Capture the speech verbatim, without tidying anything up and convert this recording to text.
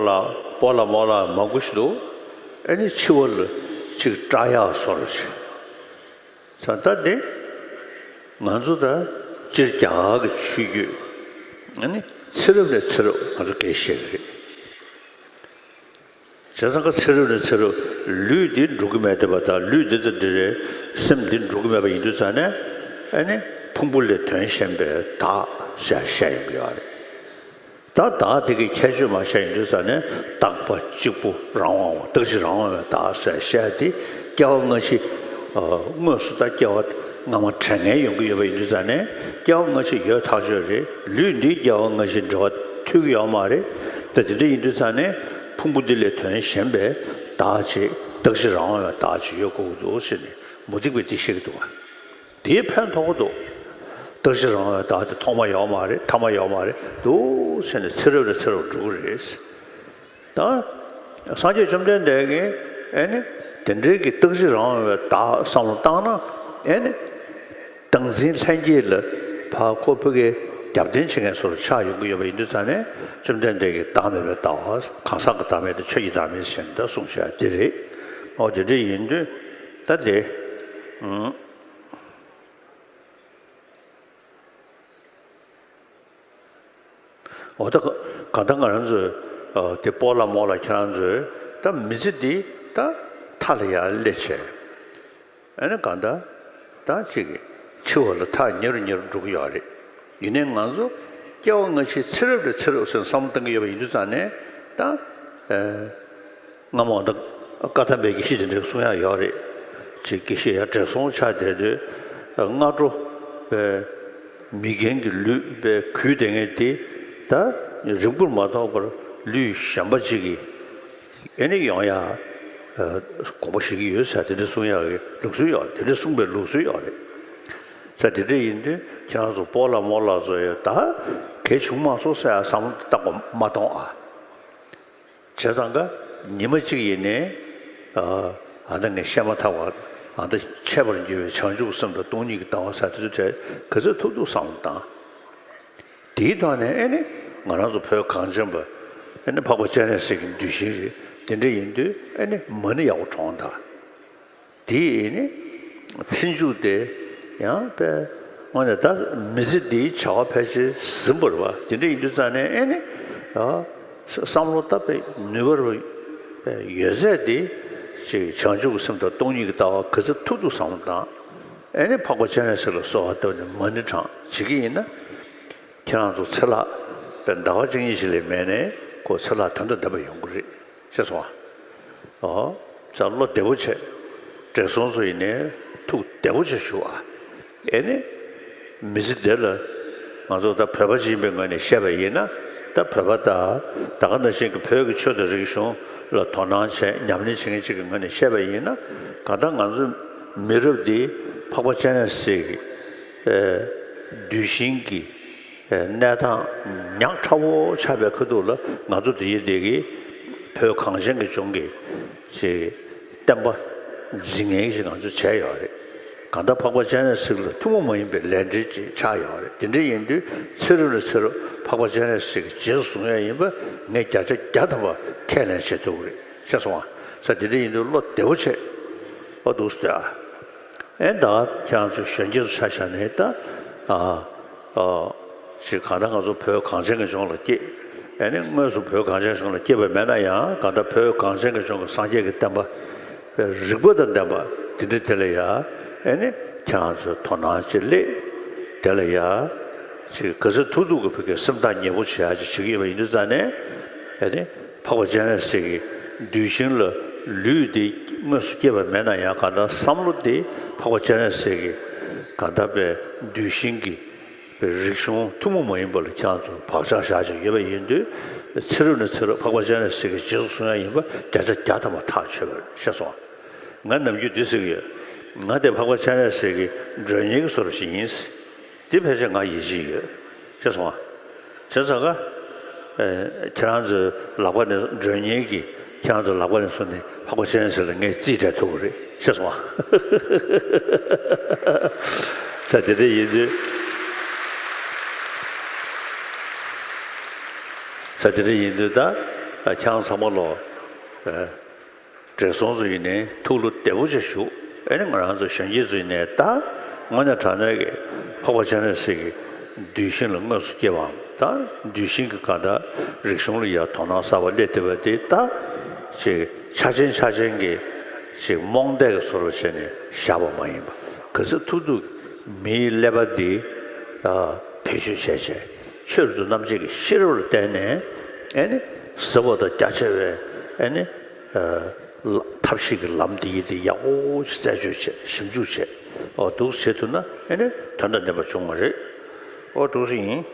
ལ་སྤོ་ལགས་རྨོ་ལགས་མང་པོ་ཞིག་འདུག་ཨ་ནི་འཆི་བ་ལ་ཅིག་སྐྲག་ཡག་བཟོ་འདྲ་ཅིག་ས་ད་འདི་ང་ཚོ་ད་སྤྱིར་རྒྱ་གར་གྱི་ཆོས་བརྒྱུད་ཨ་ནི་ཚེ་རབས་ནས་ཚེ་རབས་ང་ཚོ་སྐད་བཤད་གི་རེད། བྱས་ཙང་ཀ་ཚེ་རབས་ནས་ཚེ་རབས་ལུས་འདི་འགྲོ་གི་མེད་བསྡད་པ་དང་ལུས་འདི་དང་འབྲེལ་བའི་སེམས་འདི་འགྲོ་གི་མེད་པ་ཡིན་དུས་ཙང་ནས་ཨ་ནི་ཕུང་པོ་ལས་དོན་གཞན་པའི་བདག་ཟེར་བཤད་ཡོང་གི་ཡོད་རེད། ད་བདག་དེ་གི་ཁྱད་ཆོས་མ་བཤད་ཡིན་དུས་ཙང་ནས་རྟག་པ་གཅིག་པུ་རང་དབང་བ་རྟག་གཅིག་རང་དབང་བའི་བདག་ཟེར་བཤད་དེ་སྐྱེ་བ་སྔ་ཕྱི་དངོས་སུ་ད་སྐྱེ་བ་སྔ་མ་དྲན་མཁན་ཡོང་གི་ཡོད་པ་ཡིན་དུས་ཙང་ནས་སྐྱེ་བ་སྔ་ཕྱི་ཡོད་ཐག་ཆོད་རེད། ལུས་འདི་སྐྱེ་བ་སྔ་ཕྱི་འབྲེལ་བ་མཐུད་ཀྱི་ཡོད་མ་རེད། ད་དེ་འདྲ་ཡིན་དུས་ཙང་ནས་ཕུང་པོ་འདི་ལས་དོན་གཞན་པའི་བདག་ཅིག་རྟག་གཅིག་རང་དབང་བའི་བདག་ཅིག་ཡོད་དགོས་ཀྱི་འདུག་ཟེར་ནས་མུ་སྟེགས་པས་འདི་བཤད་ཀྱི་འདུག་བ། དེའི་ཕན་ཐོགས་འདུག་རྟག་གཅིག་རང་དབང་བའི་བདག་དེ་ཐོག་མ་ཡོད་མ་རེད། ཐ་མ་ཡོད་མ་རེད་འདུག་ཟེར་ནས་ཚེ་རབས་ནས་ཚེ་རབས་འགྲོ་གི་རེད། ད་སངས་རྒྱས་བཅོམ་ལྡན་འདས་ཀྱིས་ཨེ་ནི་དེ་འདྲའི་གི་རྟག་གཅིག་རང་དབང་བའི་བདག་བསམ་བློ་བཏང་ན་ཨེ་ནི་བདག་འཛིན་ལྷན་སྐྱེས་ལ་ཕར་ཁོ་ཕ་གིའི་རྒྱབ་རྟེན་བྱེད་མཁན་བཟོ་འདྲ་ཆགས་ཡོང་གི་ཡོད་པ་ཡིན་དུས་ཙང་ནས་བཅོམ་ལྡན་འདས་ཀྱིས་བདག་མེད་པའི་ལྟ་བ་གང་ཟག་གི་བདག་མེད་དང་ཆོས་ཀྱི་བདག་མེད་ཟེར་ནས་ད་གསུངས་བཞག་འདི་རེད། ཨོ་དེ་འདྲ་ཡིན་དུས་ད་དེ་ཨུམ། འོ་ད་ག་ད་ང་རང་ཚོས་ཨ་དེ་སྤོ་ལགས་རྨོ་ལགས་ཁྱེད་རང་ཚོས་ད་མི་ཚེ་འདི་ད་མཐའ་ལ་ཡར་སླེབས་བྱས་ཨ་ནི་གང་ལྟར་ད་ཅིག་འཆི་བ་ལ་ཐག་ཉེ་རུ་ཉེ་རུ་འགྲོ་གི་ཡོད་རེད། ཡིན་ནའི་ང་ཚོ་སྐྱེ་བ་སྔ་ཕྱི་ཚེ་རབས་ནས་ཚེ་རབས་ཟེར་བསམ་བློ་གཏང་གི་ཡོད་པ་ཡིན་དུས་ཙང་ནས་ད་ཨ། སྔ་མོ་ད་བཀའ་གདམས་པའི་དགེ་བཤེས་དེ་འདྲའི་གསུང་ཡག་ཡོད་རེད། ཅིག་དགེ་བཤེས་ཡར་བགྲེས་སོང་ཆགས་བསྡད་དུས་སྔ་དྲོ་པའི་མི་རྒན་གྱི་ལུས་པའི་གུས་བསྡད་མཁན་དེ་ད་རིང་པོར་མ་ཐོགས་པར་ལུས་གཞན་པ་ཅིག་གིས་ཨེ་ནི་ཡོང་ཡག་དགོངས་པ་བཞེས་ཀྱི་ཡོད་ཟེར་དེ་འདྲ་གསུང་ཡག་གི་ལུགས་སྲོལ་ཡོད། དེ་འདྲ་གསུངས་པའི་ལུགས་སྲོལ་ཡོད་རེད་ཟེར། དེ་འདྲ་ཡིན་དུས་ཁྱེད་རང་ཚོ་སྤོ་ལགས་རྨོ་ལགས་ཚོ་ཡང་ད་གལ་བྱུང་མ་སོང་ཟེར་ཡག་བསམ་བློ་བཏང་དགོས་མ་གཏོང་ཨ། བྱས་ཙང་ཀ་ཉི་མ་གཅིག་ཡིན་ནའི་ཨ་ད་ངས་བཤད་མ་ཐག་པ་ཨ་ད་འཆད་པར་འགྱུར་བའི་བྱང་ཆུབ་སེམས་དང་སྟོང་ཉིད་ཀྱི་ལྟ་བ་ཟེར་དེ་ཚོ་ག་ཚོད་ཐུབ་ཐུབ་བསམ་བློ་བཏང་། དེའི་ཐོག་ནས་ཨེ་ནི་ང་རང་ཚོ་བོད་གངས་ཅན་པ་ཨེ་ནི་འཕགས་པ་སྤྱན་རས་གཟིགས་ཀྱི་གདུལ་ཞིང་རེད། དེ་འདྲ་ཡིན་དུས་ཨེ་ནི་མ་ཎི་ཡག་པོ་བགྲངས་དང་། དེ་ཡིན་ནི་ཚེ་མཇུག་དེ་ཡང་པས་དངོས་གནས་ད་མི་ཚེ་འདིའི་བྱ་བ་ཕལ་ཆེར་ཟིན་པ་རེད་བ། དེ་འདྲ་ཡིན་དུས་ཙང་ནས་ཨེ་ནི་ཨ་བསམ་བློ་བཏང་པའི་ནུས་པ་རེད་བ། ཡོད་ཚད་དེ་ཅིག་བྱང་ཆུབ་ཀྱི་སེམས་དང་སྟོང་ཉིད་ཀྱི་ལྟ་བ་ག་ཚོད་ཐུབ་ཐུབ་བསམ་བློ་བཏང་། ཨེ་ནི་འཕགས་པ་སྤྱན་རས་གཟིགས་ལ་གསོལ་བ་བཏབ་ནས་མ་ཎི་བགྲངས་བྱེད་ཀྱི་ཡིན་ན། ཁྱེད་རང་ཚོ་ཚེ་ལྷག་པའི་ཟླ་བ་གཅིག་གཉིས་ཤིག་ལས་མེད་ནས་ཁོ་ཚེ་ལྷག་དོན་དང་ལྡན་པ་ཡོང་གི་རེད་ཤེས་སོང་ཨ། ཨོ། ཙང་བློ་བདེ་པོ་བྱས། བགྲེས་སོང་ཚོ་ཡིན་ནའི་ཐུགས་བདེ་པོ་བྱས་བཞུགས་ཨ། ཨེ་ནི། མི་ཚེ་འདི་ལ་ང་ཚོ་ད་བོད་པ་ཅིག་ཡིན་པའི་ངོས་ནས་བཤད་པ་ཡིན་ན་ད་བོད་པ་དང་ད་ག་ནང་བཞིན་གྱི་བོད་ཀྱི་ཆོས་དང་རིག་གཞུང་ལ་དོ་སྣང་བྱས་ཉམས་ལེན་བྱེད་མཁན་ཅིག་གི་ངོས་ནས་བཤད་པ་ཡིན་ན་གང་ལྟར་ང་ཚོ་མི་རབས་འདི་འཕགས་པ་སྤྱན་རས་གཟིགས་ཀྱི་ཨེ་གདུལ་ཞིང་གི་གནས་སྟངས་ཉག་ཕྲ་བོ་ཆགས་པའི་ཁ་ཐུག་ལ་ང་ཚོ་འདི་ཡི་འདི་གི་བོད་གངས་ཅན་གྱི་ལྗོངས་ཀྱི་ཅིག་བསྟན་པ་འཛིན་མཁན་ཞིག་ང་ཚོས་བྱས་ཡོད་རེད། གང་ལྟར་འཕགས་པ་སྤྱན་རས་གཟིགས་ལ་ཐུན་མོང་མ་ཡིན་པའི་ལས་འབྲེལ་ཅིག་ཆགས་ཡོད་རེད། དེ་འདྲ་ཡིན་དུས་ཚེ་རབས་ནས་ཚེ་རབས་འཕགས་པ་སྤྱན་རས་གཟིགས་ཀྱི་རྗེས་སུ་བཟུང་ཡ་ཡིན་པ་ངས་བརྒྱ་ཆ་བརྒྱ་ཐམ་པ་ཁས་ལེན་བྱེད་ཐུབ་ཀྱི་རེད་ཤེས་སོང་ཨ། ས་དེ་འདྲ་ཡིན་དུས་བློ་བདེ་བོ་བྱས་ཨོ་འདུག་སྟེ་ཨ། ཨེ་ད་ཁྱེད་རང་ཚོ་གཞོན་སྐྱེས་ཚོ་ཆ་བཞག་ནས་ད་ཨ་ཨ་ཅིག་གང་ལྟར་ང་ཚོ་བོད་གངས་ཅན་གྱི་ལྗོངས་ལ་སྐྱེས། ཨེ་ནི་དངོས་སུ་བོད་གངས་ཅན་ལྗོངས་ལ་སྐྱེས་པ་མེད་ན་ཡང་གང་ལྟར་བོད་གངས་ཅན་གྱི་ལྗོངས་ཀྱི་སངས་རྒྱས་ཀྱི་བསྟན་པ་རིག་པ་དང་ལྡན་པ་དེ་འདྲ་དེ་ལ་ཡ་ཨེ་ནི་ཁྱེད་རང་ཚོས་དོ་སྣང་ཅིག་སླེབས། དེ་ལ་ཡ་ཅིག་ག་ཚོད་ཐུབ་ཐུབ་ཀྱི་བོད་ཀྱི་སེམས་ཐག་ཉེ་པོ་བྱེད་ཡ་ཅིག་བྱེད་ཀྱི་ཡོད་པ་ཡིན་དུས་ཙང་ནས་ཨེ་ནི། འཕགས་པ་སྤྱན་རས་གཟིགས་ཀྱི་གདུལ་ཞིང་ལ་ལུས་འདི་དངོས་སུ་སྐྱེས་པ་མེད་ན་ཡང་གང་ལྟར་བསམ་བློ་འདི་འཕགས་པ་སྤྱན་རས་གཟིགས་ཀྱི་གང་ལྟར་པའི་གདུལ་ཞིང་གི་རིག་གཞུང་ཐུན་མོང་མ་ཡིན་པ་ལ་ཁྱེད་རང་ཚོ་བག་ཆགས་བཞག་བཞག་ཡོད་པ་ཡིན་དུས་ཚེ་རབས་ནས་ཚེ་རབས་འཕགས་པ་སྤྱན་རས་གཟིགས་ཀྱི་རྗེས་སུ་བཟུང་ཡ་ཡིན་པ་བརྒྱ་ཆ་བརྒྱ་ཐམ་པ་ཐག་ཆོད་པ་རེད་ཤེས་སོང་། ང་ནམ་རྒྱུན་འདི་ཟེར་གྱི་ཡོད། ང་དེ་འཕགས་པ་སྤྱན་རས་གཟིགས་ཀྱི་མགྲོན་གཉེར་གྱི་བཟོ་འདྲ་ཞིག་ཡིན། འདི་ཕལ་ཆེར་ང་ཡིད་ཆེས་ཡོད། ཤེས་སོང་ཨ། བྱས་ཙང་ཀ་ཨེ་ཁྱེད་རང་ཚོའི་ལག་པ་ནས་མགྲོན་གཉེར་གྱིས་ཁྱེད་རང་ཚོའི་ལག་པ་ནས་བཟུང་ནས་འཕགས་པ་སྤྱན་རས་གཟིགས་ལ་ངས་རྩིས་སྤྲད་ཐུབ་ཀྱི་རེད། ཤེས་སོང་ཨ། ས་དེ་འདྲ་ཡིན་དུས། ས་དེ་འདྲ་ཡིན་དུས་ད་ ཨ། ཁྱེད་རང་ཚང་མ་ལོ། ཨ། བགྲེས་སོང་ཚོ་ཡིན་ནའི་ཐུགས་བློ་བདེ་པོ་ཅིག་བཞུགས། ཨེ་ནི་ང་རང་ཚོ་གཞོན་སྐྱེས་ཚོ་ཡིན་ནའི་ད་དངོས་གནས་དྲང་གནས་ཀྱི་འཕགས་པ་སྤྱན་རས་གཟིགས་ཀྱི་གདུལ་ཞིང་ལ་དངོས་སུ་སྐྱེས་པའམ། ད་གདུལ་ཞིང་གི་གང་ལྟར་རིག་གཞུང་ལ་ཡ་དོ་སྣང་གསར་པ་སླེབས་བསྡད་པ་དེ། ད་ཅིག་ཆ་ཆེན་ཆ་ཆེན་གྱི་ཅིག་རྨོངས་དད་ཀྱི་བཟོ་འདྲ་བྱས་ནས་བཞག་པ་མ་ཡིན་པ། ག་ཚོད་ཐུབ་ཐུབ་མིའི་ཀླད་པ་འདི་ཨ་བེད་སྤྱོད་བྱས་བྱས། ཆོས་རབ་ཏུ་རྣམ་འབྱེད་ཀྱི་ཤེས་རབ་ལ་བརྟེན་ནས། ཨེ་ནི་ཟབ་པ་དང་རྒྱ་ཆེ་བའི། ཨེ་ནི་ཨ་ལ་ཐབས་ཤེས་ཀྱི་ལམ་འདི་ཡིན་ཏེ། ཡག་པོ་ཞིག་རྩད་གཅོད་བྱས། ཞིབ་འཇུག་བྱས། འོ་འདུག་བྱེད་ཐུབ་ན། ཨེ་ནི་དོན་དང་ལྡན་པ་བྱུང་བ་རེད། འོ་འདུག་ཡིན།